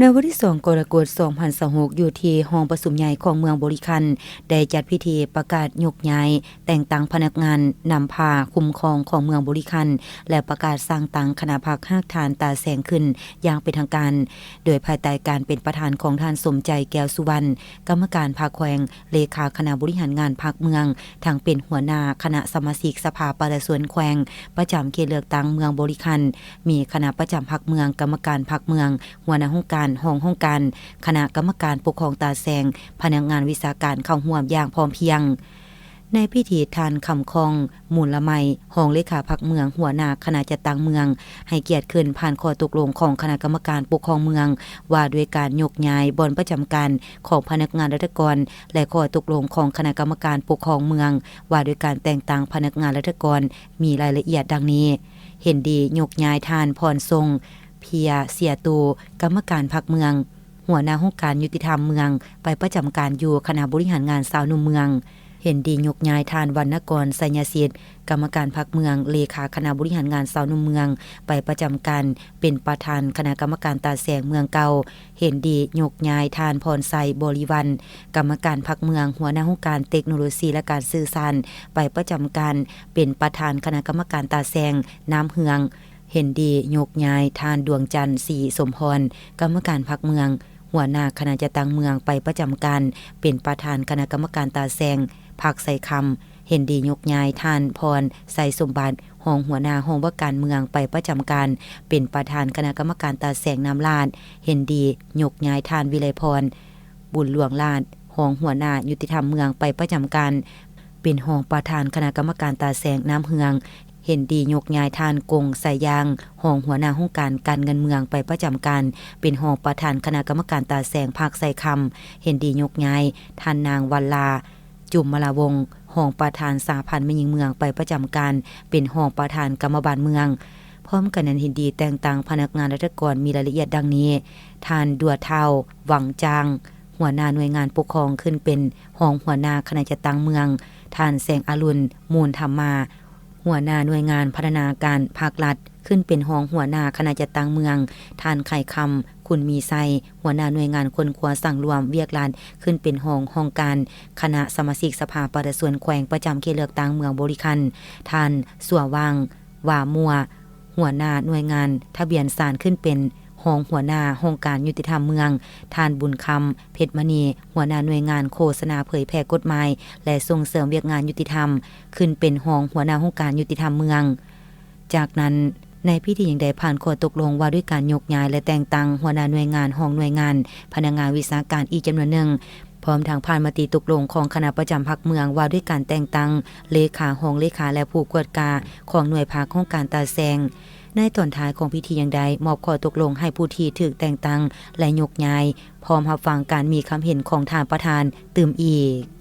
ໃນວັນທີສອງ ກໍລະກົດ ສອງພັນຊາວຫົກ ຢູ່ທີ່ຫ້ອງປະຊຸມໃຫຍ່ຂອງເມືອງບໍລິຄັນ ໄດ້ຈັດພິທີປະກາດຍົກຍ້າຍແຕ່ງຕັ້ງພະນັກງານນຳພາຄຸ້ມຄອງຂອງເມືອງບໍລິຄັນ ແລະ ປະກາດສ້າງຕັ້ງຄະນະພັກຮາກຖານຕາແສງຂຶ້ນຢ່າງເປັນທາງການ, ໂດຍພາຍໃຕ້ການເປັນປະທານຂອງທ່ານ ສົມໃຈ ແກ້ວສຸວັນ ກຳມະການພັກແຂວງ, ເລຂາຄະນະບໍລິຫານງານພັກເມືອງ, ທັງເປັນຫົວໜ້າຄະນະສະມາຊິກສະພາປະຊາຊົນແຂວງ ປະຈຳເຂດເລືອກຕັ້ງເມືອງບໍລິຄັນ, ມີຄະນະປະຈຳພັກເມືອງ, ກຳມະການພັກເມືອງ, ຫົວໜ້າຫ້ອງການ, ຮອງຫ້ອງການ, ຄະນະກຳມະການປົກຄອງຕາແສງ, ພະນັກງານວິຊາການເຂົ້າຮ່ວມຢ່າງພ້ອມພຽງ. ໃນພິທີ, ທ່ານ ຄຳຄ່ອງ ມູນລະໄມ ຮອງເລຂາພັກເມືອງ, ຫົວໜ້າຄະນະຈັດຕັ້ງເມືອງ ໃຫ້ກຽດຂຶ້ນຜ່ານຂໍ້ຕົກລົງຂອງຄະນະກຳມະການປົກຄອງເມືອງ ວ່າດ້ວຍການຍົກຍ້າຍບ່ອນປະຈຳການຂອງພະນັກງານລັດຖະກອນ ແລະ ຂໍ້ຕົກລົງຂອງຄະນະກຳມະການປົກຄອງເມືອງ ວ່າດ້ວຍການແຕ່ງຕັ້ງພະນັກງານລັດຖະກອນ ມີລາຍລະອຽດດັ່ງນີ້: ເຫັນດີຍົກຍ້າຍທ່ານ ພອນຊົງ ເພຍເຊຍໂຕ ກຳມະການພັກເມືອງ, ຫົວໜ້າຫ້ອງການຍຸຕິທຳເມືອງ ໄປປະຈຳການຢູ່ຄະນະບໍລິຫານງານຊາວໜຸ່ມເມືອງ. ເຫັນດີຍົກຍ້າຍທ່ານ ວັນນະກອນ ໄຊຍະສິດ ກຳມະການພັກເມືອງ, ເລຂາຄະນະບໍລິຫານງານຊາວໜຸ່ມເມືອງ ໄປປະຈຳການເປັນປະທານຄະນະກຳມະການຕາແສງເມືອງເກົ່າ. ເຫັນດີຍົກຍ້າຍທ່ານ ພອນໄຊ ບໍລິວັນ ກຳມະການພັກເມືອງ, ຫົວໜ້າຫ້ອງການເຕັກໂນໂລຊີ ແລະ ການສື່ສານ ໄປປະຈຳການເປັນປະທານຄະນະກຳມະການຕາແສງນ້ຳເຮືອງ. ເຫັນດີຍົກຍ້າຍທ່ານ ດວງຈັນ ສີສົມພອນ ກຳມະການພັກເມືອງ, ຫົວໜ້າຄະນະຈັດຕັ້ງເມືອງ ໄປປະຈຳການເປັນປະທານຄະນະກຳມະການຕາແສງພັກໄຊຄຳ. ເຫັນດີຍົກຍ້າຍທ່ານ ພອນ ໄຊສົມບັດ ຮອງຫົວໜ້າຫ້ອງວ່າການເມືອງ ໄປປະຈຳການເປັນປະທານຄະນະກຳມະການຕາແສງນ້ຳລາດ. ເຫັນດີຍົກຍ້າຍທ່ານ ວິໄລພອນ ບຸນຫຼວງລາດ ຮອງຫົວໜ້າຍຸຕິທຳເມືອງ ໄປປະຈຳການເປັນຮອງປະທານຄະນະກຳມະການຕາແສງນ້ຳເຮືອງ. ເຫັນດີຍົກຍ້າຍທ່ານ ກົງ ໄຊຢາງ ຮອງຫົວໜ້າຫ້ອງການການເງິນເມືອງ ໄປປະຈຳການເປັນຮອງປະທານຄະນະກຳມະການຕາແສງພັກໄຊຄຳ. ເຫັນດີຍົກຍ້າຍທ່ານນາງ ວັນລາ ຈຸມມະລາວົງ ຮອງປະທານສະຫະພັນແມ່ຍິງເມືອງ ໄປປະຈຳການເປັນຮອງປະທານກຳມະບານເມືອງ. ພ້ອມກັນນັ້ນ, ເຫັນດີແຕ່ງຕັ້ງພະນັກງານລັດຖະກອນ ມີລາຍລະອຽດດັ່ງນີ້: ທ່ານ ດັວເທົ້າ ວັງຈາງ ຫົວໜ້າໜ່ວຍງານປົກຄອງ ຂຶ້ນເປັນຮອງຫົວໜ້າຄະນະຈັດຕັ້ງເມືອງ, ທ່ານ ແສງອະລຸນ ມູນທຳມາ ຫົວໜ້າໜ່ວຍງານພັນທະນາການພັກລັດ ຂຶ້ນເປັນຮອງຫົວໜ້າຄະນະຈັດຕັ້ງເມືອງ, ທ່ານ ໄຂ່ຄຳ ຄຸນມີໄຊ ຫົວໜ້າໜ່ວຍງານຄົ້ນຄວ້າສັງລວມວຽກລັດ ຂຶ້ນເປັນຮອງຫ້ອງການຄະນະສະມາຊິກສະພາປະຊາຊົນແຂວງ ປະຈຳເຂດເລືອກຕັ້ງເມືອງບໍລິຄັນ, ທ່ານ ສົວຫວ່າງ ຫວາມົວ ຫົວໜ້າໜ່ວຍງານທະບຽນສານ ຂຶ້ນເປັນຮອງຫົວໜ້າຫ້ອງການຍຸຕິທຳເມືອງ, ທ່ານ ບຸນຄຳ ເພັດມະນີ ຫົວໜ້າໜ່ວຍງານໂຄສະນາເຜີຍແຜ່ກົດໝາຍ ແລະ ສົ່ງເສີມວຽກງານຍຸຕິທຳ ຂຶ້ນເປັນຮອງຫົວໜ້າຫ້ອງການຍຸຕິທຳເມືອງ. ຈາກນັ້ນ, ໃນພິທີຍັງໄດ້ຜ່ານຂໍ້ຕົກລົງວ່າດ້ວຍການຍົກຍ້າຍ ແລະ ແຕ່ງຕັ້ງຫົວໜ້າໜ່ວຍງານ, ຮອງໜ່ວຍງານ, ພະນັກງານວິຊາການອີກຈຳນວນໜຶ່ງ, ພ້ອມທັງຜ່ານມະຕິຕົກລົງຂອງຄະນະປະຈຳພັກເມືອງວ່າດ້ວຍການແຕ່ງຕັ້ງເລຂາ, ຮອງເລຂາ ແລະ ຜູ້ກວດກາຂອງໜ່ວຍພັກຫ້ອງການຕາແສງ. ໃນຕອນທ້າຍຂອງພິທີຍັງໄດ້ມອບຂໍ້ຕົກລົງໃຫ້ຜູ້ທີ່ຖືກແຕ່ງຕັ້ງ ແລະ ຍົກຍ້າຍ ພ້ອມຮັບຟັງການມີຄຳເຫັນຂອງທ່ານປະທານຕື່ມອີກ.